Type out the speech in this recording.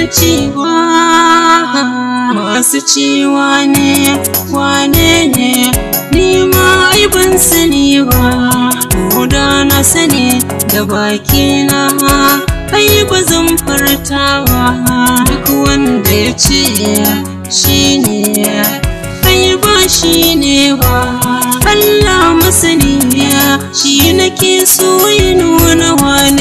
adalci ba. Masu cewa ne wane ne, ni ma ai ban sani ba. Ko da na sani da bakina, ai ba zan furta ba. Duk wanda ya ce shi ne, ai ba shi ne ba. Allah masani, shi nake so ya nuna wane.